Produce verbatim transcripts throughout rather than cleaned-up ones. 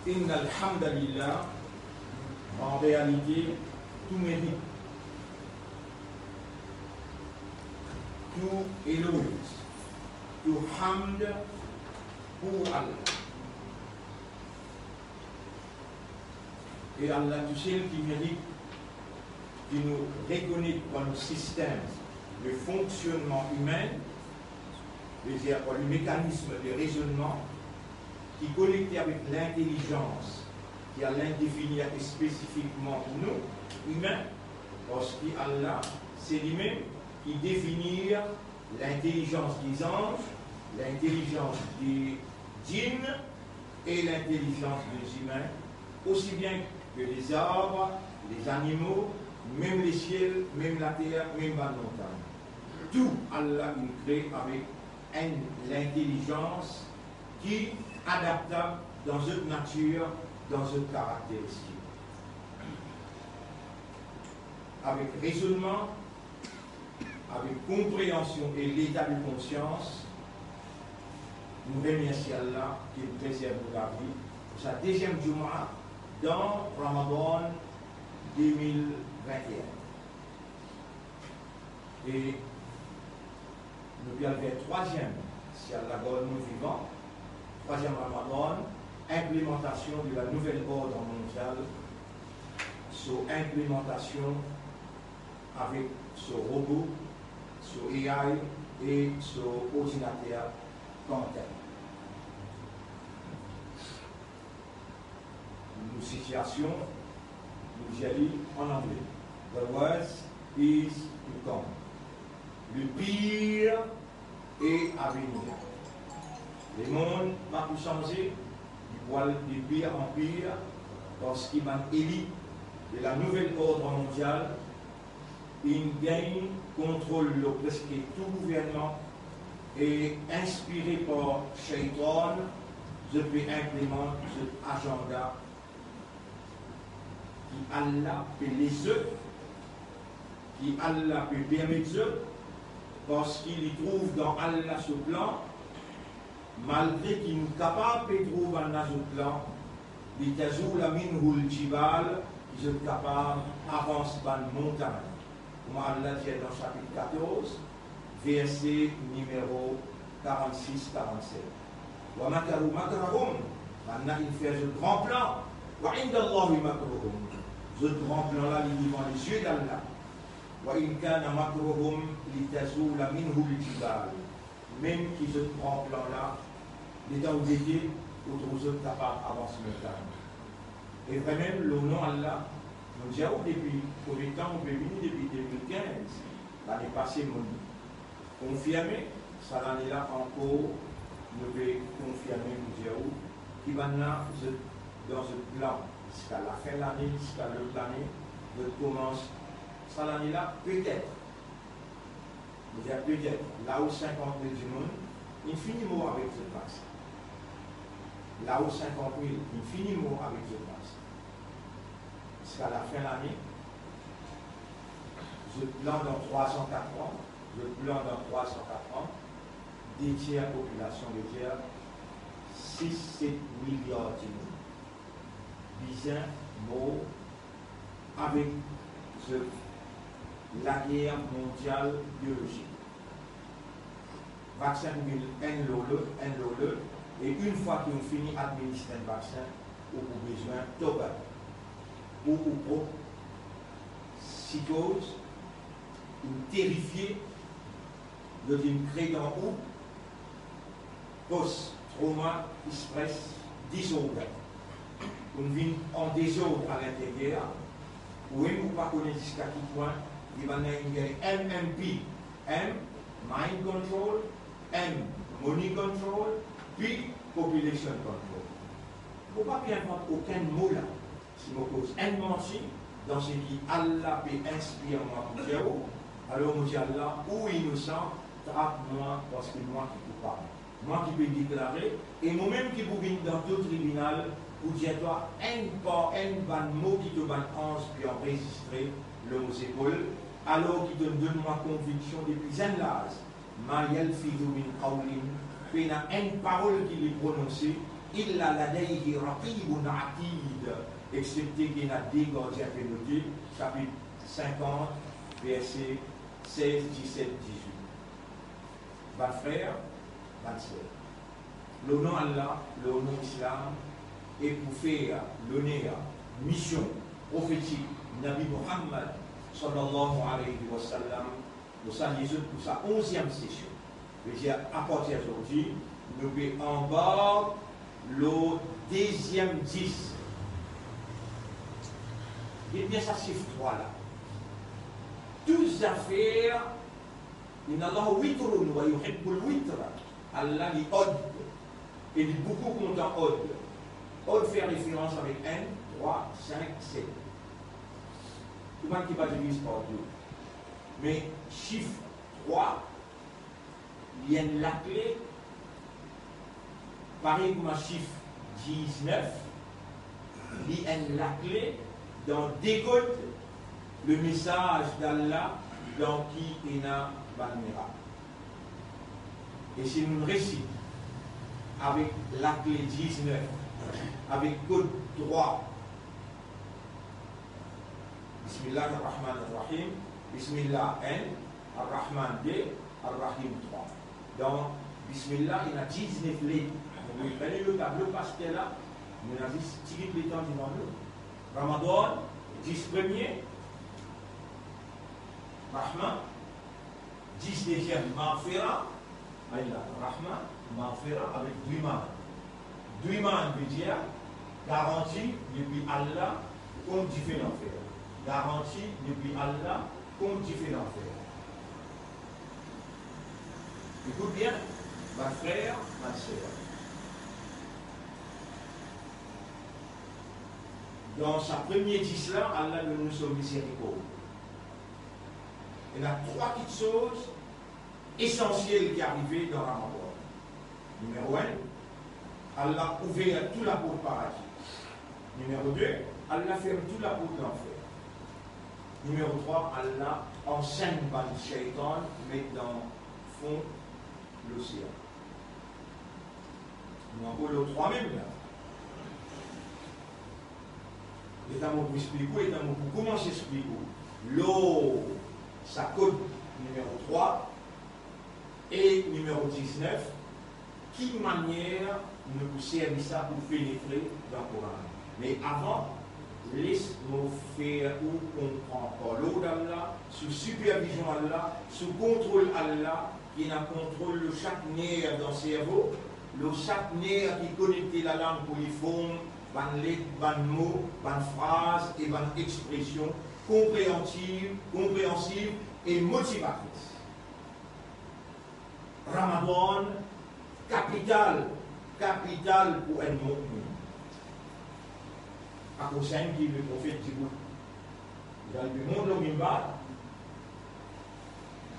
Innal hamdalillah, an realite, tou merit, tou eloz, tou hamd pou Allah. E Allah tousel ki merit ki nou rekonet dan nou sistem de fonksionnman imin, vedir par le mécanisme de raisonnement ki konekte avek lintelizans ki Allah defini spesifikman pou nou, imin, parski Allah se limem ki defini lintelizans de zanz, lintelizans de djinn e lintelizans de zimin, osi bien ke lezarb, lezanimo, mem lesiel, mem later, mem bann montagn. Tou Allah inn kree avek enn lintelizans ki adaptab dan zot natir, dan zot karakteristik. Avek rezonnman, avek konpreansion e leta de konsians, nou remersie Allah ki prezerv nou lavi pou sa deziem Juma dan Ramadan de mil vinte-enn. E nou pe al ver trwaziem, si Allah gard nou vivan, trwaziem Ramadan, inplimantasion de la nouvel ord mondial, so inplimantasion avek so robo, so A I e so ordinater kantan. Nou sitiasion, nou dir li an angle, the worst is to come. Le pire est à venir. Lemond pa pou sanze, li pou al de pire an pire, parski bann elit de la nouvel ord mondial inn gagn kontrol lor preske tou gouvernman e, inspire par Shaitan, zot pe inplimant zot azanda ki Allah pe les zot, ki Allah pe permet zot, parski li trouv dan Allah so plan, malgre ki nou kapav pe trouv bann la zot plan, litazula minhul jibal, ki zot kapav avans bann montagn. Kouma Allah dir dan sapit katorz, verse nimero karannsis, karannset. Wa makaru makrahum, bann la inn fer zot gran plan. Wa indallahi makruhum, zot gran plan la, li devan lizie d'Allah. Wa in kana makruhum litazula minhul jibal. Mem ki zot gran plan la, letan ou gete, ou trouv zot kapav avans montagn. E vremem, lor non Allah, nou dir ou depi konbien tan ou pe vini, depi de mil kinz, lane pase, mo'nn konfirme, sa lane la ankor, nou pe konfirme pou dir ou ki bann la, zot, dan zot plan, ziska lafin lane, ziska lot lane, zot koumans, sa lane la, petet, mo dir petet, lao sinkant mil dimoun inn fini mor avek zot vaksin. Lao sinkant mil inn fini mor avek zot vaksin. Ziska lafin lane, zot plan dan trwa san, kat an, zot plan dan trwa san, kat an, de tier popilasion, vedir sis, set miliar dimoun bizin mor avek zot lager mondial biolozik. Vaksin pou vinn enn lor lot, enn lor lot, e enn fwa ki ou fini administre enn vaksin, ou pou bizin toba pou ou prop sikoz, ou terifie, zot inn kre dan ou post traumatic stress disorder. Ou vinn an dezord a linteryer, ou mem ou pa kone ziska ki pwin, li bann la inn gagn M M P, M, mind control, M, money control, P, population control. Ou pa pe invant okenn mo la. Si mo koz enn manti dan seki Allah pe inspir mwa pou dir ou, alor mo dir Allah, ou inosan, trap mwa, parski mwa ki koupab. Mwa ki pe deklare, e mo mem ki pou vinn dan to tribinal pou dir twa enn par enn bann mo ki to bann anz pe anrezistre lor mo zepol, alor ki to'nn donn mwa konviksion depi zenn laz, ma yalfizu min qawlin, pena enn parol ki li prononse, Illa ladayhi raqibun atid, exsepte ki ena de gardien pe note, sapit sinkant, verse sez, diset, dizwit. Bann frer, bann ser, lor nom Allah, lor nom Islam, e pou fer loner mision profetik Nabi Muhammad, sallallahu alayhi wa sallam, nou salie zot pou sa onziem sesion. Vedir, apartir zordi, nou pe anbark lor deziem dis. Get bien sa sif trwa la. Tou zafer, inna Allaha witrun wa yuhibbul witra. Allah li ord, e li boukou kontan ord. Ord fer referans avek enn, trwa, sink, set. Tou bann ki pa legliz partou. Me sif trwa, li enn lakle, parey kouma sif diznef, li enn lakle dan dekod lemesaz d'Allah dan ki ena bann mirak. E si nou resi avek lakle diznef, avek kod trwa, Bismillahir Rahmanir Rahim, Bismillah enn, Ar-Rahman de, Ar-Rahim trwa. Dan Bismillah, ena diznef let. Donk, nou pran le tablo paster la, nou ena zis tigit letan divan nou. Ramadan, dis premie, Rahman, dis deziem, Maghfira, Ayn la, Rahman, Maghfira avek Dwiman. Dwiman vedir garanti depi Allah kont dife lanfer. Garanti depi Allah kont dife lanfer. Ekout bien, bann frer, bann ser. Dan sa premie dis la, Allah donn nou so mizerikord. Ena trwa kiksoz esansiel ki arive dan Ramadan. Nimero enn, Allah ouver tou laport paradi. Nimero de, Allah ferm tou laport lanfer. Nimero trwa, Allah ansenn bann sheytan, met dan fon losean. Nou ankor lor trwa mem la. Letan mo pou explik ou, letan mo pou koumans explik ou, lor sa kod nimero trwa e nimero diznef, ki manier nou pou servi sa pou penetre dan Koran. Me avan, les mo fer ou konpran par lord Allah, sou sipervizion Allah, sou kontrol Allah, ki ena kontrol lor sak ner dan servo, lor sak ner ki konekte lalang pou li form bann let, bann mo, bann fraz e bann expresion konpreansiv, konpreansiv e motivatris. Ramadan, kapital, kapital pou enn mo'min. Akoz sa ki Leprofet dibout, li pe mont lor minbar,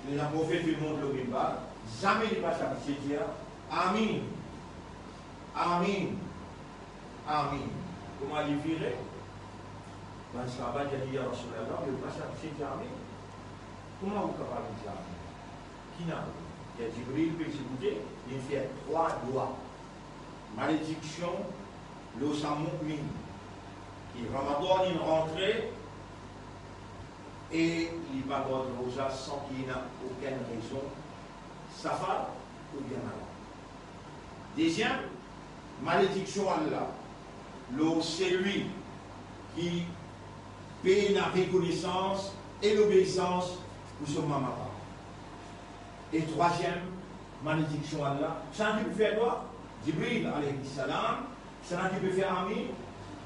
Leprofet pe mont lor minbar, zame li pa ti abitie dir, "Amin, amin, amin." Kouma li vire, bann sahaba dir li, "Ya Rasoulullah, ou pa ti abitie dir amin. Kouma ou kapav dir amin?" Ki ena? Ya Jibril pe diboute, li fer trwa dwa. Malediksion lor sa mo'min ki Ramadan inn rantre e li pa gard roza san ki ena okenn rezon, safar oubien malad. Deziem, malediksion Allah lor selwi ki pena rekonesans e lobeisans pou so mama papa. E trwaziem, malediksion Allah, kisannla ki pou fer dwa? Jibril alayhi salam. Kisannla ki pou fer amin?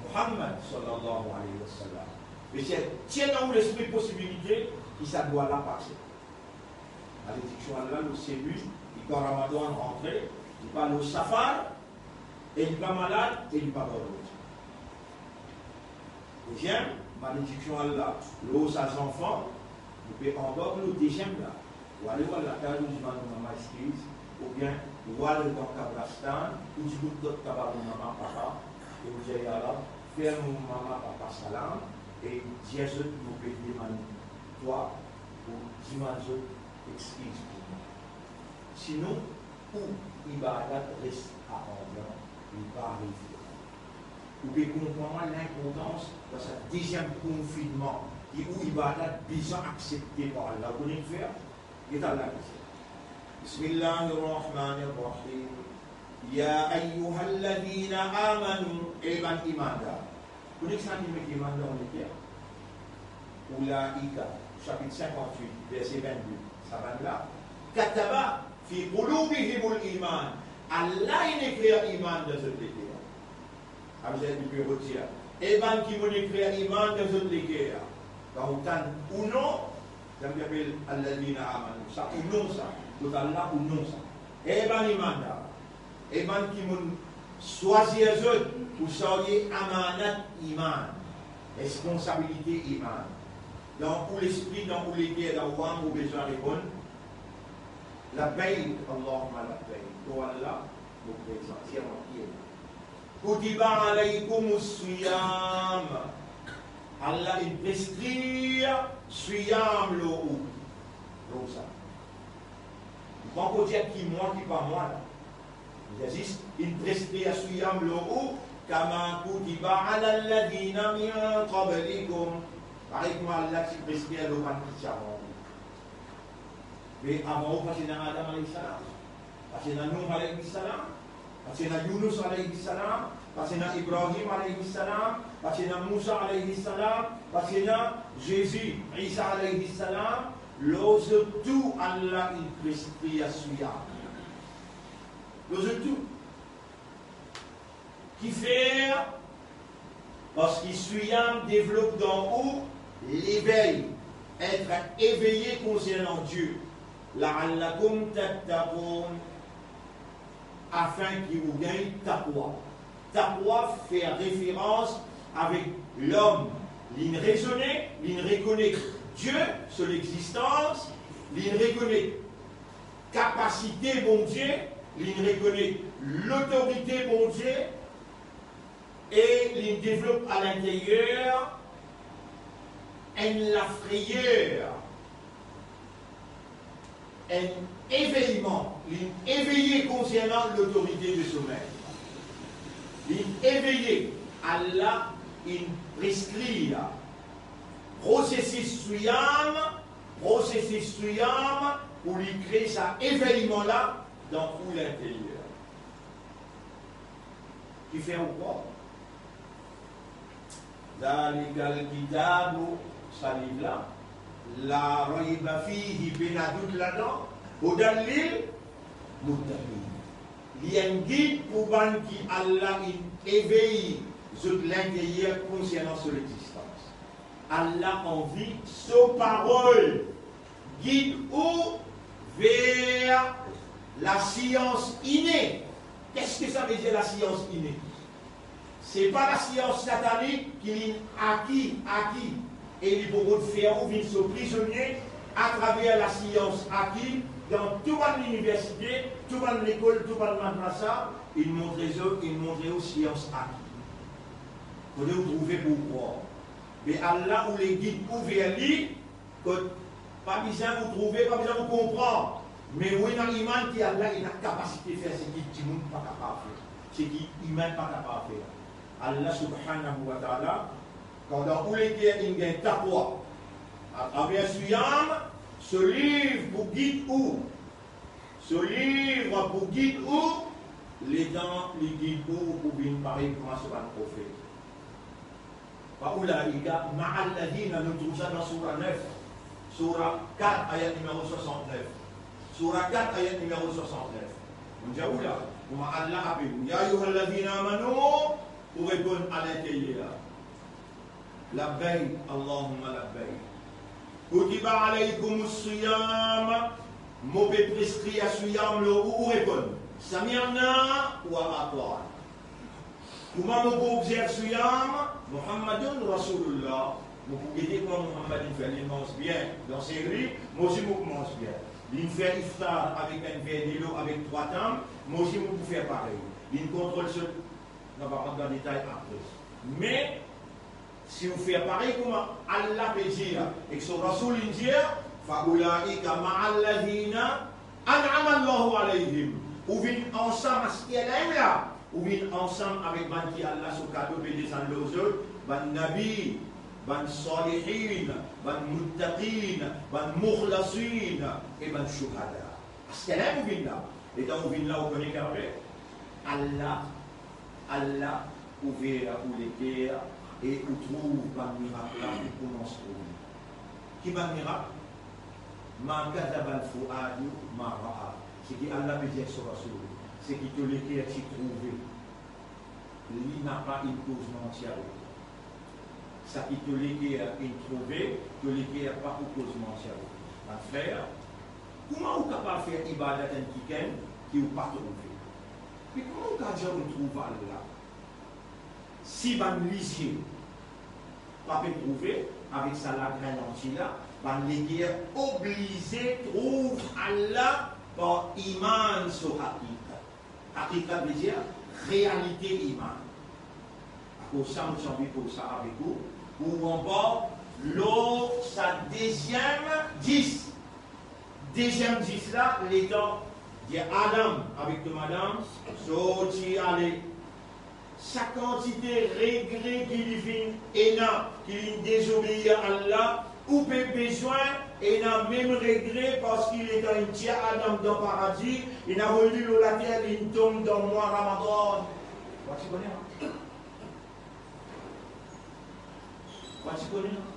Muhammad sallallahu alayhi wa sallam. Me si ena ou lespri posibilite ki sa dwa la pase. Malediksion Allah lor selwi ki kan Ramadan rantre, li pa lor safar, e li pa malad, e li pa gard roza. Deziem, malediksion Allah lor sa zanfan, nou pe anbark lor deziem la. Ou ale, ou al lakaz, ou dimann ou mama exkiz, oubien ou al dan kabristan, ou dibout kot kabar ou mama, papa, e ou dir, "Ya Allah, fer mo mama, papa salam, e dir zot mo pe demann twa pou dimann zot exkiz pou mwa." Sinon, ou ibadat res a anblan, Li pa arive. Ou pe konpran mwa linportans dan sa deziem konfinnman ki ou ibadat bizin aksepte par Allah. Ou kone kifer? Get Allah ki dir. Bismillahir Rahmanir Rahim. Ya ayyuhalladhina amanu, e bann imandar. Kone kisannla ki met iman dan leker? Ulaika, sapit sinkant-wit, verse vennde. Sa bann la, kataba fi qulubihimul iman. Allah inn ekrir iman dan zot leker. Amzad li pe retir, e bann ki monn ekrir iman dan zot leker. Kan ou tann ou nom, sa ki apel alladhina amanu, sa ou nom sa, total la ou nom sa. E bann imandar, e bann ki monn swazir zot pou sarye amanat iman, responsabilite iman. Dan ou lespri, dan ou leker, dan ou am, ou bizin reponn, labbayk, Allahumma labbayk. O Allah, mo prezan, se mwa ki ena. Kutiba alaykumus siyam. Allah inn preskrir siyam lor ou. Koumsa. Li pa ankor dir ki mwa, ki pa mwa la. Li dir zis, inn preskrir siyam lor ou, kama kutiba alalladhina min qablikum. Parey kouma Allah ti preskrir lor bann ki ti avan ou. Me avan ou, pa ti ena Adam alayhi salam, pa ti ena Nouh alayhi salam, pa ti ena Younous alayhi salam, pa ti ena Ibrahim alayhi salam, pa ti ena Mousa alayhi salam, pa ti ena Zezi, Isa alayhi salam. Lor zot tou, Allah inn preskrir siyam. Lor zot tou. Kifer? Parski siyam devlop dan ou levey, être éveillé concernant Dieu, la'allakum tattaqoun, afin ki ou gagn taqwa. Taqwa fer referans avek lom, li'nn rezone, li'nn rekonet Die, so lexistans, li'nn rekonet kapasite Bondie, li'nn rekonet lotorite Bondie, e li'nn devlop a linteryer enn lafreyer, enn eveyman, li'nn eveye konsernan lotorite de so Met. Li'nn eveye, Allah inn preskrir prosesis siyam, prosesis siyam pou li kre sa eveyman la dan ou linteryer. Kifer ou krwar? Zalikal kitabu, sa liv la, la rayba fihi, pena dout ladan, hudan lil muttaqin. Li enn gid pou bann ki Allah inn evey zot linteryer konsernan so lexistans. Allah anvi so parol gid ou ver lasians ine. Qu'est-ce que ça veut dire, lasians ine? Se pa lasians satanik ki li'nn aki, aki, e li pou rod fer ou vinn so prizonie atraver lasians aki dan tou bann liniversite, tou bann lekol, tou bann madrasa, inn montre zot, inn montre ou sians aki. Kote ou trouve pou ou krwar? Me Allah oule gid ou ver li, kot pa bizin ou trouve, pa bizin ou konpran, me ou ena iman ki Allah ena kapasite fer seki dimoun pa kapav fer, seki imin pa kapav fer. Allah subhanahu wa ta'ala, pandan ou leker inn gagn taqwa, atraver siyam, so liv pou gid ou, so liv pou gid ou, letan li gid ou pou vinn parey kouma so bann profet. Fa ulaika ma'al ladhina, nou trouv sa dan soura nef, soura kat, ayat nimero swasant-nef. Soura kat, ayat nimero swasant-nef. Ou dir ou la, kouma Allah apel ou, ya ayyuhalladhina amanu, ou reponn a linteryer la, labbayk, Allahumma labbayk. Kutiba alaykumus siyam, mo pe preskrir siyam lor ou, ou reponn, sami'na wa ata'na. Kouma mo pou obzerv siyam? Muhammadun Rasulullah. Mo pou gete kouma Muhammad inn fer, li'nn manz bien dan sehri, mo osi mo pou manz bien. Li'nn fer iftar avek enn ver delo avek trwa tam, mo osi mo pou fer parey. Li'nn kontrol so, nou va rant dan detay apre. Me si ou fer parey kouma Allah pe dir ek so Rasoul inn dir, fa ulaika ma'al ladhina an'ama Allahu alayhim, ou vinn ansam aster la mem la Ou vinn ansam avek bann ki Allah so kado pe desann lor zot, bann nabi, bann salihin, bann muttaqin, bann mukhlasin e bann shuhada. Aster la ou vinn la. Letan ou vinn la, ou kone ki arive? Allah, Allah ouver ou leker e ou trouv bann mirak la, ou koumans trouve. Ki bann mirak? Ma kadhabal fuadu ma ra'a. Seki Allah pe dir so Rasoul, seki to leker ti trouve, li napa inn koz manti avek twa. Seki to leker inn trouve, to leker pa pou koz manti avek twa. Bann frer, kouma ou kapav fer ibadat enn kikenn ki ou pa trouve? Me kouma ou kapav dir ou trouv Allah? Si bann lizie pa pe trouve, avek sa lagrin lanti la, bann leker oblize trouv Allah par iman so hakikat. Hakikat vedir realite iman. Akoz sa, mo ti anvi koz sa avek ou, pou ou anbark lor sa deziem dis. Deziem dis la, letan dir Adam avek to madam sorti ale, sa kantite regre ki li finn ena, ki li dezobeir Allah, ou pe bizin ena mem regre, parski letan li tir Adam dan paradi, li ena avoy li lor later, li tom dan mwa Ramadan. Ou ti kone, an? Ou ti kone, an?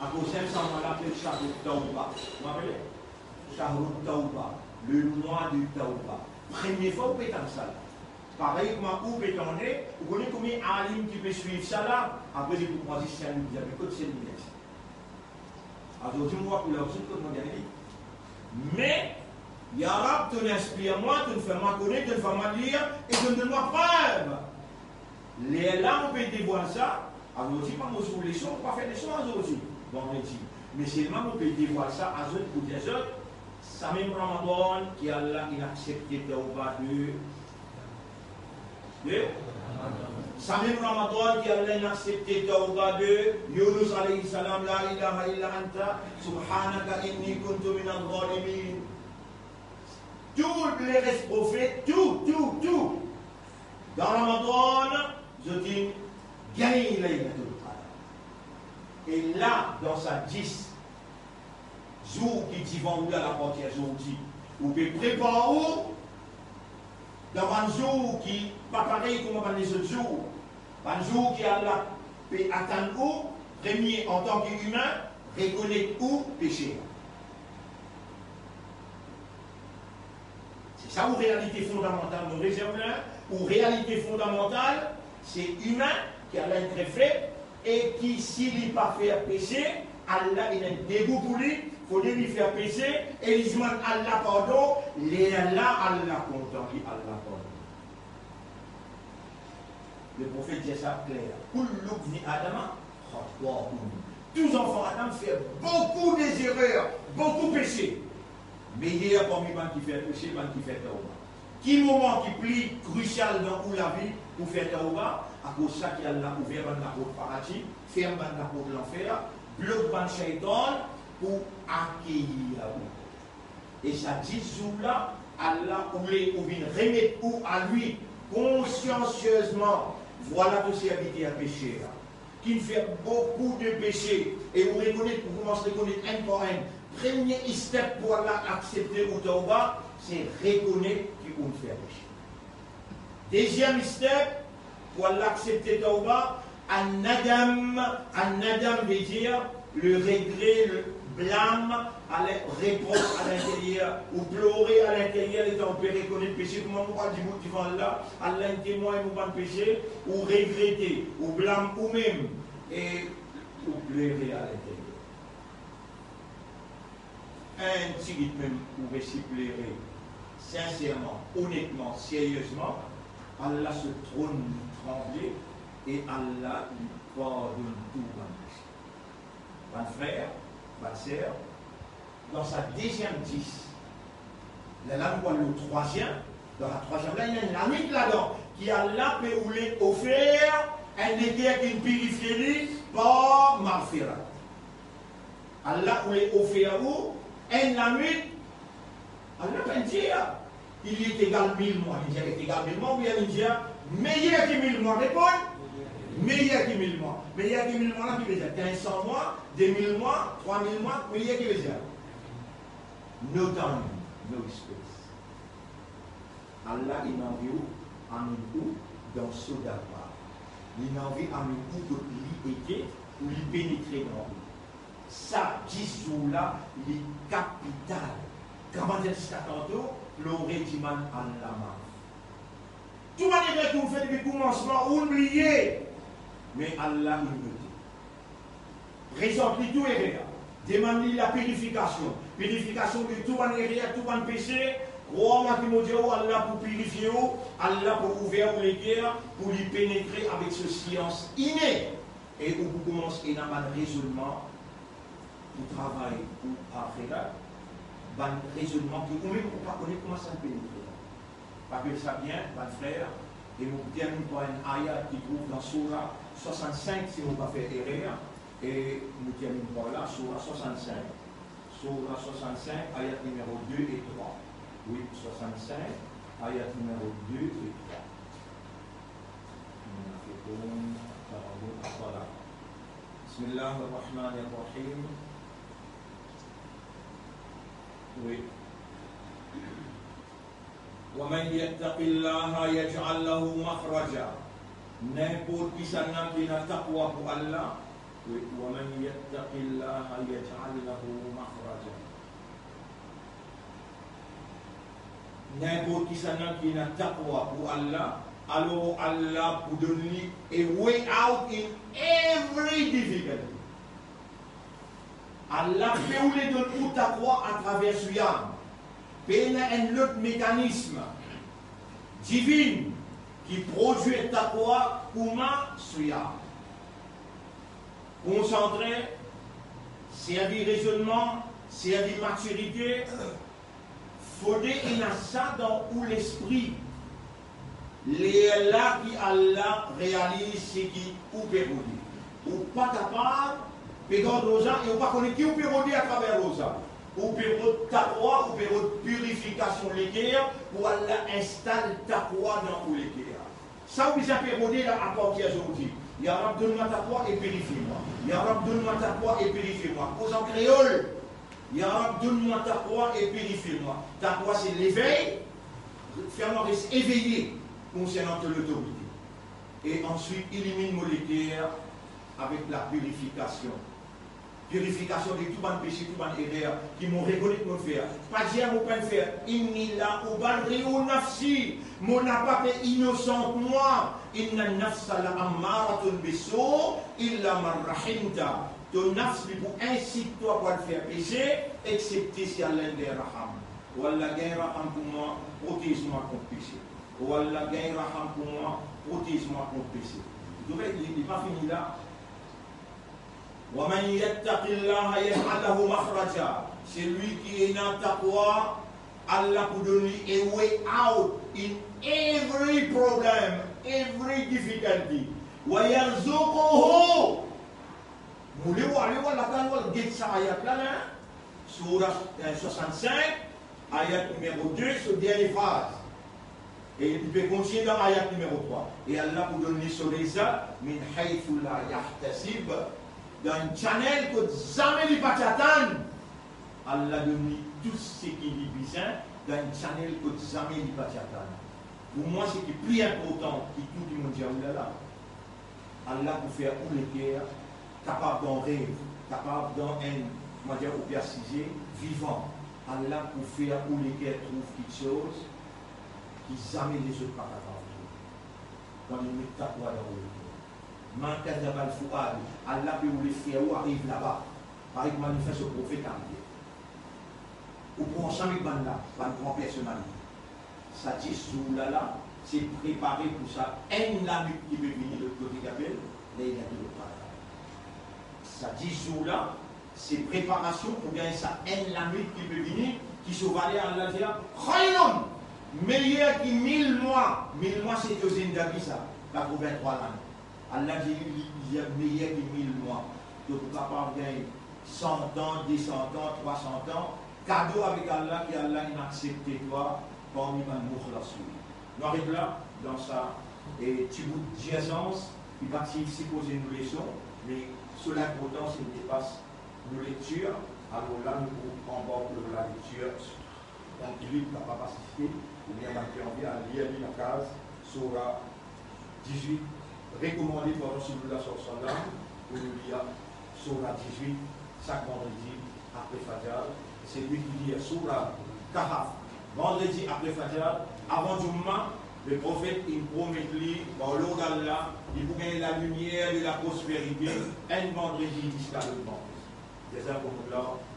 Akoz sa mwa la apel Shahru Tawba. Ou rapele? Shahru Tawba, le mois de Tawba. Premie fwa ou pe tann sa la. Parey kouma ou pe tande, ou kone konbien alim ki pe swiv sa la? Apre, li pou pran zis sink minit, li dir, "Me kot se li, mersi." Azordi, mo pou lav zot kot mo gagn li. Me, ya Rab, to'nn inspir mwa, to'nn fer mwa kone, to'nn fer mwa lir, e to'nn donn mwa prev. Lerla mo pe devwal sa, azordi pa mo zour leson, mo pa fer leson azordi, vandredi. Me selman mo pe devwal sa azot pou dir zot, sa mem Ramadan ki Allah inn aksepte tawba de, de, sa mem Ramadan ki Allah inn aksepte tawba de Younous alayhi salam, "La ilaha illa anta, subhanaka inni kuntu minaz zalimin." Tou leres profet, tou, tou, tou, dan Ramadan, zot inn gagn Laylatul Qadr. E la, dan sa dis zour ki divan ou la, laparti azordi, ou pe prepar ou dan bann zour ki pa parey kouma bann lezot zour, bann zour ki Allah pe atann ou, premie, antan ki imin, rekonet ou peser. Se sa ou realite fondamantal, nou rezerv la, ou realite fondamantal, se imin ki Allah inn kre feb, e ki si li pa fer pese, Allah inn debout pou li, fode li fer pese, e li dimann Allah pardon, lerla Allah kontan ki Allah pardon. Leprofet dir sa kler, "Kullu bni Adama khatta'un." Tou zanfan Adam fer boukou de zerer, boukou pese. Meyer parmi bann ki fer pese, bann ki fer tawba. Ki moman ki pli krisial dan ou lavi pou fer tawba? Akoz sa ki Allah ouver bann laport paradi, ferm bann laport lanfer, blok bann seytan pou akeir ou. E sa dis zour la, Allah oule ou vinn remet ou a li konsiansiezman. Vwala to serviter peser la, ki'nn fer boukou de pese, e ou rekonet, ou koumans rekonet enn par enn. Premie step pou Allah aksepte ou tawba, se rekonet ki ou'nn fer pese. Deziem step, pou Allah aksepte tawba, an-nadam. An-nadam vedir le regre, le blam, ale, repros a linteryer, ou plore a linteryer letan ou pe rekonet pese, kouma mo pa dibout divan Allah, Allah inn temwagn mo bann pese, ou regrete, ou blam oumem, e ou plore a linteryer. Enn tigit mem ou resi plore, sinserman, onetman, seriezman, Allah so tronn li tranble e Allah li pardonn tou bann pese. Bann frer, bann ser, dan sa deziem dis, lerla nou pou al lor trwaziem, dan sa trwaziem la, ena enn lanwit ladan, ki Allah pe oule ofer enn leker ki'nn pirifie li par maghfira. Allah oule ofer ou enn lanwit, Allah pa'nn dir, Il est égal mil mwa. Li dir, est égal mil mwa, oubien li dir, meyer ki mil mwa. Reponn, meyer ki mil mwa. Meyer ki mil mwa la, ki vedir kinz san mwa, de mil mwa, trwa mil mwa, meyer ki vedir no time, no space. Allah inn anvi ou, amenn ou dan so darbar. Li inn anvi amenn ou kot li ete, pou li penetre dan ou. Sa dis zour la, li kapital. Kouma dir ziska tanto, plore dimann Allah maf. Tou bann erer ki ou fer depi koumansman, ou bliye. Me Allah inn note. Prezant li tou erer. Demann li lapirifikasion. Pirifikasion de tou bann erer, tou bann pese. Krwar mwa ki mo dir ou, Allah pou pirifie ou, Allah pou ouver ou leker, pou li penetre avek so sians ine. E ou pou koumans ena bann rezonnman pou travay pou axirat, bann rezonnman ki ou mem ou pa kone kouma sa penetre. Rapel sa bien, bann frer, e mo pou terminn par enn ayat ki trouv dan Soura swasannsink, si mo pa fer erer, e mo terminn par la, Soura swasannsink. Soura swasannsink, ayat nimero de e trwa. Wi, swasannsink, ayat nimero de e trwa. Bismillah ar-Rahman ar-Rahim. Wi. Wa man yattaqillaha yaj'al lahu makhraja. Ninport kisannla ki ena takwa pou Allah, wi, wa man yattaqillaha yaj'al lahu makhraja. Ninport kisannla ki ena takwa pou Allah, alor Allah pou donn li a way out in every difficulty. Allah pe oule donn ou takwa atraver siyam. Pena enn lot mekanism divin ki prodwir takwa kouma siyam. Konsantre, servi rezonnman, servi matirite, fode ena sa dan ou lespri. Lerla ki Allah realiz seki ou pe rode. Ou pa kapav pe gard roza e ou pa kone ki ou pe rode atraver roza. Ou pe rod takwa, ou pe rod pirifikasion leker, pou Allah instal takwa dan ou leker. Sa ou bizin pe rode la apartir zordi. Ya Rab, donn mwa takwa e pirifie mwa. Ya Rab, donn mwa takwa e pirifie mwa. Koz an kreol. Ya Rab, donn mwa takwa e pirifie mwa. Takwa se levey, fer mwa res eveye konsernan to lotorite. E answit, iliminn mo leker avek lapirifikasion. Pirifikasion de tou bann pese, tou bann erer ki mo rekonet mo fer. Pa dir mo pa'nn fer. Inni la ubarri'u nafsi. Mo napa pe inosant mwa. Inna nafsa la ammaratun bissu illa ma rahimta. To nafs li pou insite twa pou al fer pese, eksepte si Allah inn gagn raham. O Allah, gagn raham pou mwa, protez mwa kont pese. O Allah, gagn raham pou mwa, protez mwa kont pese. Donk, li, li pa fini la. Wa man yattaqillaha yaj'al lahu makhraja. Selwi ki ena takwa, Allah pou donn li a way out in every problem, every difficulty. Wa yarzuquhu. Mo le war, le war, lakaz war, get sa ayat la, la. Soura, eh, swasannsink, ayat nimero de, so dernie fraz. E li pe kontigne dan ayat nimero trwa. E Allah pou donn li so rizq, min haythu la yahtasib, dan enn channel kot zame li pa ti atann. Allah donn li tou seki li bizin, dan enn channel kot zame li pa ti atann. Pou mwa, seki pli inportan ki tou ki mo dir ou la la, Allah pou fer ou leker kapav dan rev, kapav dan enn, kouma dir, ou pe asize vivan. Allah pou fer ou leker trouv kiksoz ki zame lezot pa kapav trouv. Kan li met takwa dan ou leker. Ma kazabal fuad, Allah pe oule fer ou ariv laba. Parey kouma li fer so profet arive. Ou pou ansanm ek bann la, bann gran personalite. Sa dis zour la la, se prepare pou sa enn lanwit ki pe vini lot kote ki apel Laylatul Qadr. Sa dis zour la, se preparasion pou gagn sa enn lanwit ki pe vini, ki so valer Allah dir, khayrun, meyer ki mil mwa. Mil mwa se to zindagi sa, katrevintrwa lane. Allah dir li, li, li meyer ki mil mwa. Donk, ou kapav gagn san an, de san an, trwa san an, kado avek Allah, ki Allah inn aksepte twa, parmi bann moukhlasin. Nou aret la dan sa, e, ti bout dirzans, li pa ti sipoze nou leson, me so linportans, li depas nou lektir. Alor la, nou pou anbark lor lalektir. Bann ki li pa, pa asiste, oubien bann ki anvi al lir li lakaz, soura dizwit, rekomande par Rasoulillah sallallahu alayhi wa sallam pou nou lir soura dizwit sak vandredi apre Fajr. Selwi ki lir soura Kahf vandredi apre Fajr, avan Jumma, Leprofet inn promet li par lord Allah, li pou gagn lalimier de la prosperite, enn vandredi ziska lot vandredi. Jazakumullah.